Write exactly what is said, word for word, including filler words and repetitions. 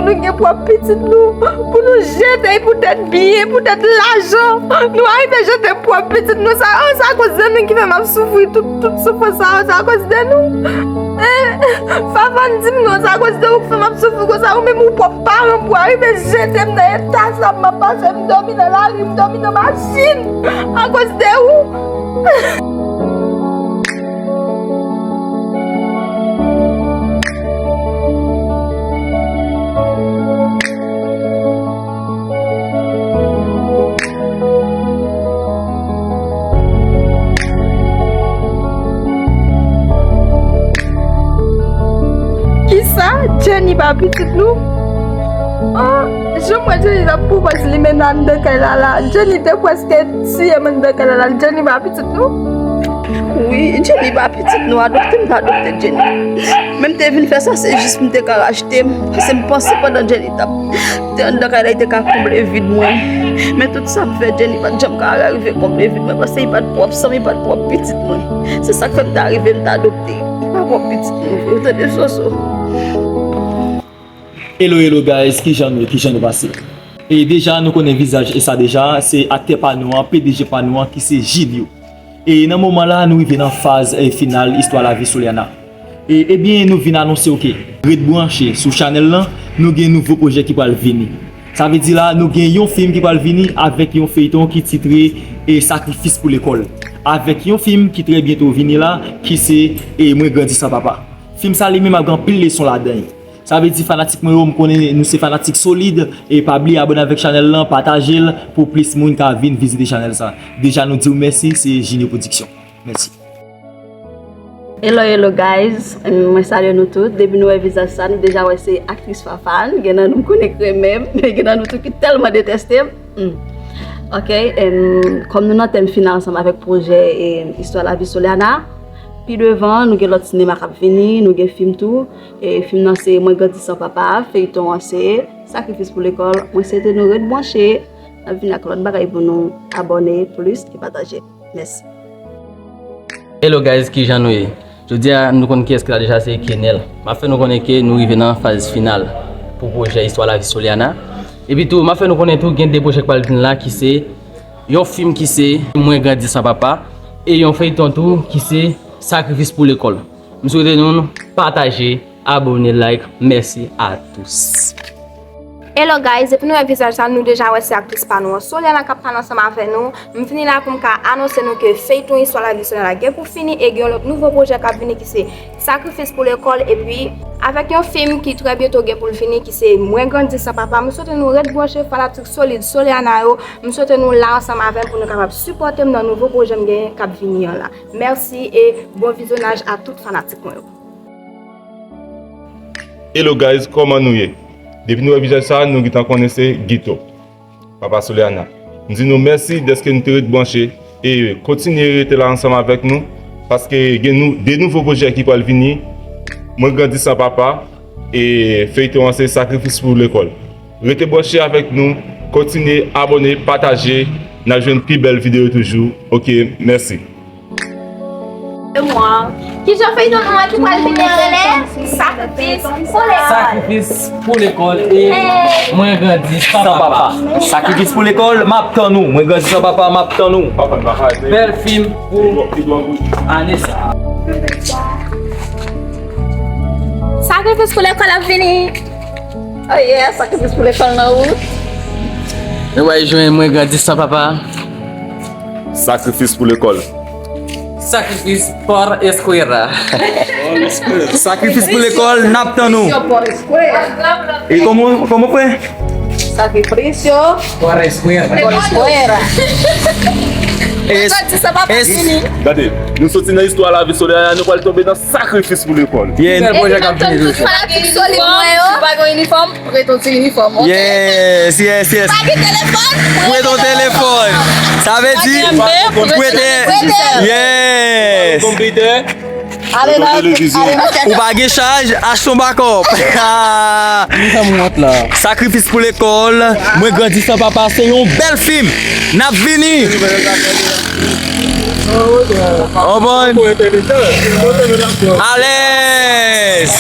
Nou gen pwòp pitit nou, pou nou jete l poutèt byen, poutèt lajan. Nou arive jete pwòp pitit nou, sa, oh, sa akoz de nou ki fè m ap soufri tout, tout soufrans sa yo, sa akoz de nou. Eh, Fafane, di m non, sa akoz de ou ki fè m ap soufri konsa, ou menm ou pwòp paran m, pou arive jete m nan eta sa m ap pase, m dòmi nan lari, m dòmi nan machin, akoz de ou. Kisa? Jenny pa pitit nou? Oh, jan m wè Jenny t ap pwopòz li mennen anndan kay la la. Jenny te prèske tiye m anndan kay la la. Jenny pa pitit nou? Wi, Jenny pa pitit nou. Adopte m ta adopte Jenny. Men m te vin fè sa, se jis m te ka rachte m. Paske m panse pandan Jenny t ap te anndan kay la, li te ka konble vid mwen. Men tout sa m fè, Jenny pa t janm ka arive konble vid mwen, paske li pa t pwòp san m, li pa t pwòp pitit mwen. Se sa k fè m ta rive, m ta adopte. Li pa pwòp pitit mwen vre, ou tande, Soso? Hello, hello guys, kijan nou ye, kijan nou pase? E deja, nou konnen vizaj e sa deja, se aktè pa nou an, P D G pa nou an, ki se Jilio. E nan moman la, nou rive nan faz, eh, final istwa lavi Soliana. E, ebyen, nou vin anonse w ke ret branche sou chanèl lan, nou gen nouvo pwojè ki pral vini. Sa vle di la, nou gen yon fim ki pral vini avèk yon feyton ki titre, eh, Sakrifis pou lekòl. Avèk yon fim ki trè byento vini la, ki se, eh, Mwen grandi san papa. Fim sa li menm ap gen anpil leson ladan l. Sa vle di fanatik mwen yo, m konnen nou se fanatik solid, e pa bliye abòne avèk chanèl lan, pataje l pou plis moun ka vin vizite chanèl sa. Deja nou di w mèsi, se Junior Production. Mèsi. Hello, hello guys, mwen salye nou tout. Depi nou wè vizaj sa, nou deja wè se aktris Fafane. Gen nan nou m konnen k renmen m, men gen nan nou tou ki tèlman deteste m. Hmm. Ok, em, kòm nou nan tèm final ansanm avèk pwojè, em, istwa lavi Soliana, pi devan, nou gen lòt sinema k ap vini, nou gen fim tou. E fim nan se Mwen grandi san papa, feyton an se Sakrifis pou lekòl. Mwen swete nou ret branche. N ap vini ak lòt bagay pou nou abòne plis e pataje. Mèsi. Hello guys, kijan nou ye? Jodi a, nou konn kiyès ki la deja, se Kenel. M ap fè nou konnen ke nou rive nan faz final pou pwojè istwa lavi Soliana. Epi tou, m ap fè nou konnen tou, gen de pwojè k pral vin la, ki se yon fim ki se Mwen grandi san papa, e yon feyton tou ki se Sakrifis pou lekòl. M swete nou pataje, abòne, like. Mèsi a tous. Hello guys, depi nou wè vizaj sa, nou deja wè se aktris pa nou an, Soliana, k ap pale ansanm avè nou. M vini la pou m ka anonse nou ke feyton istwa lavi Soliana gen pou fini e gen yon lòt nouvo pwojè k ap vini ki se Sakrifis pou lekòl, epi avèk yon fim ki trè byento gen pou l vini ki se Mwen grandi san papa. M swete nou ret branche, fanatik solid Soliana yo. M swete nou la ansanm avè m pou nou kapab sipòte m nan nouvo pwojè m genyen k ap vini an la. Mèsi e bon vizyonaj a tout fanatik mwen yo. Hello guys, kòman nou ye? Depi nou wè vizaj sa, nou gentan konnen se Guito, papa Soliana. M di nou mèsi dèske nou te ret branche e kontinye rete la ansanm avèk nou, paske gen nou de nouvo pwojè ki pral vini, Mwen grandi san papa e feyton an se Sakrifis pou lekòl. Rete branche avèk nou, kontinye abòne, pataje, n a jwenn pi bèl videyo toujou. Ok, mèsi. E mwa. Kijan feyton nou an ki pral vini an rele? Sakrifis pou lekòl. Sakrifis pou lekòl e Mwen grandi san papa. Sakrifis pou lekòl, m ap tann ou. Mwen grandi san papa, m ap tann ou. Bèl fim pou ane sa. Sakrifis pou lekòl ap vini. Oh yeah, Sakrifis pou lekòl nan wout. Nou pral jwenn Mwen grandi san papa. Sakrifis pou lekòl. Sakrifis por escuela. Sakrifis pou lekòl, n ap tann ou. E kòman, kòman, frè? Sakrifis por escuela. Por escuela. Gade, nou soti nan istwa lavi Soliana, nou pral tonbe nan Sakrifis pou lekòl. Yeah. Bèl pwojè k ap vini toujou. Fanatik solid mwen yo. Si w pa gen inifòm, prete yon ti inifòm, ok? Yes, yes, yes. Pa gen telefòn, prete yon telefòn. Sa vle di, prete. Yes. Ale nan, ale nan kèk. Ou pa gen chaj, achte yon bakòp. Sakrifis pou lekòl, Mwen grandi san papa, se yon bèl fim. N ap vini. Anbann. Alèz.